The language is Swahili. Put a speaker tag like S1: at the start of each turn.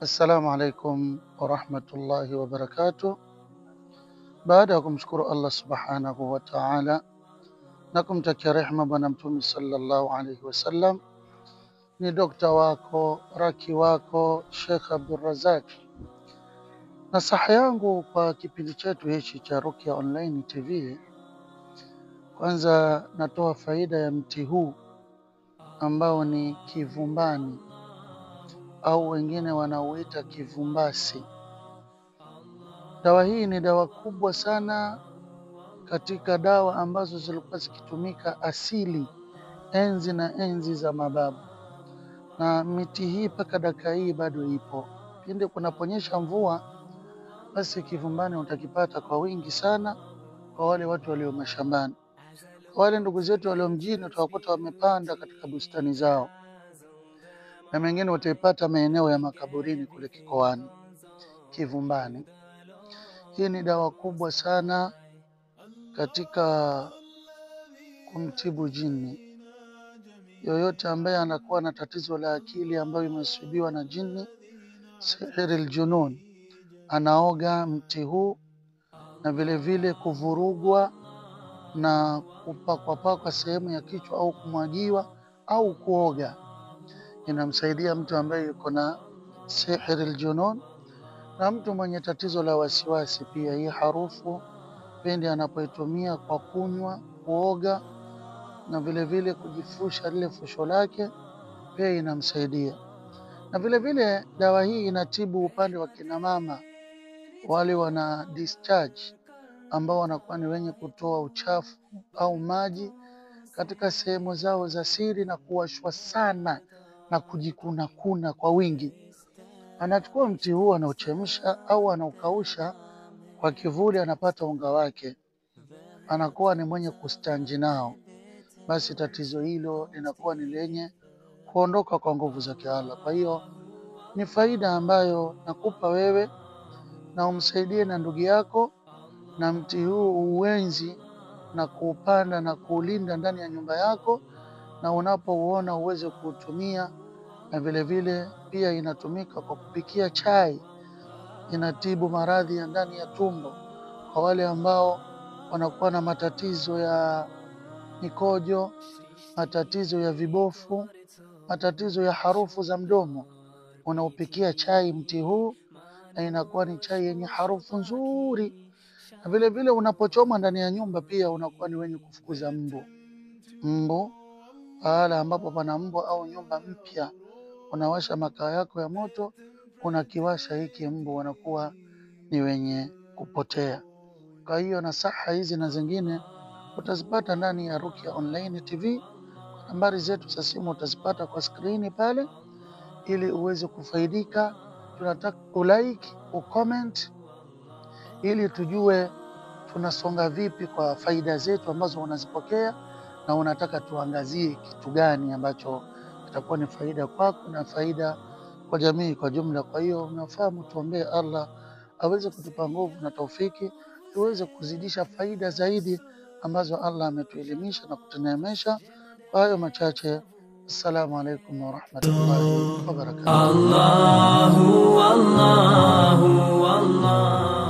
S1: Assalamu alaikum warahmatullahi wabarakatuh. Baada ya kumshukuru Allah subhanahu wa ta'ala na kumtakia rehma Bwana Mtume sallallahu alaihi wasallam, ni dokta wako raki wako Sheikh Abdulrazak. Nasaha yangu kwa kipindi chetu hichi cha Ruqya Online TV, kwanza natoa faida ya mti huu ambao ni kivumbani au wengine wanauita kivumbasi. Dawa hii ni dawa kubwa sana katika dawa ambazo zilikuwa zikitumika asili enzi na enzi za mababu, na miti hii mpaka dakika hii bado ipo. Pindi kunaponyesha mvua, basi kivumbani utakipata kwa wingi sana, kwa wale watu walio mashambani. Kwa wale ndugu zetu walio mjini utawakuta wamepanda katika bustani zao, na mengine utaipata maeneo ya makaburini kule kikoani. Kivumbani hii ni dawa kubwa sana katika kumtibu jini yoyote ambaye anakuwa na tatizo la akili ambayo imesubiwa na jini, sihiri aljunun, anaoga mti huu, na vile vile kuvurugwa na kupakwapakwa sehemu ya kichwa au kumwagiwa au kuoga, inamsaidia mtu ambaye yuko na sihiri aljunun. Na mtu mwenye tatizo la wasiwasi pia, hii harufu pindi anapoitumia kwa kunywa, kuoga na vile vile kujifusha lile fusho lake, pia inamsaidia. Na vile vile dawa hii inatibu upande wa kina mama wale wana discharge, ambao wanakuwa ni wenye kutoa uchafu au maji katika sehemu zao za siri na kuwashwa sana na kujikunakuna kwa wingi. Anachukua mti huu, anauchemsha au anaukausha kwa kivuli, anapata unga wake, anakuwa ni mwenye kustanji nao, basi tatizo hilo linakuwa ni lenye kuondoka kwa nguvu za Allah. Kwa hiyo ni faida ambayo nakupa wewe na umsaidie na ndugu yako, na mti huu uenzi na kuupanda na kuulinda ndani ya nyumba yako, na unapouona uweze kuutumia. Na vile vile pia inatumika kwa kupikia chai, inatibu maradhi ya ndani ya tumbo kwa wale ambao wanakuwa na matatizo ya mikojo, matatizo ya vibofu, matatizo ya harufu za mdomo. Unaupikia chai mti huu na inakuwa ni chai yenye harufu nzuri. Na vile vile unapochoma ndani ya nyumba pia unakuwa ni wenye kufukuza mbu. Mbu pahala ambapo pana mbu au nyumba mpya, unawasha makaa yako ya moto, unakiwasha hiki, mbu wanakuwa ni wenye kupotea. Kwa hiyo nasaha hizi na zingine utazipata ndani ya Ruqya Online TV. Nambari zetu za simu utazipata kwa skrini pale, ili uweze kufaidika. Tunataka ulike, ucomment, ili tujue tunasonga vipi kwa faida zetu ambazo unazipokea, na unataka tuangazie kitu gani ambacho kitakuwa ni faida kwako na faida kwa jamii kwa jumla. Kwa hiyo unafahamu, tuombee Allah aweze kutupa nguvu na taufiki tuweze kuzidisha faida zaidi ambazo Allah ametuelimisha na kutuneemesha. Kwa hayo machache, assalamu alaikum warahmatullahi wabarakatuh.
S2: Allahu, Allahu, Allah.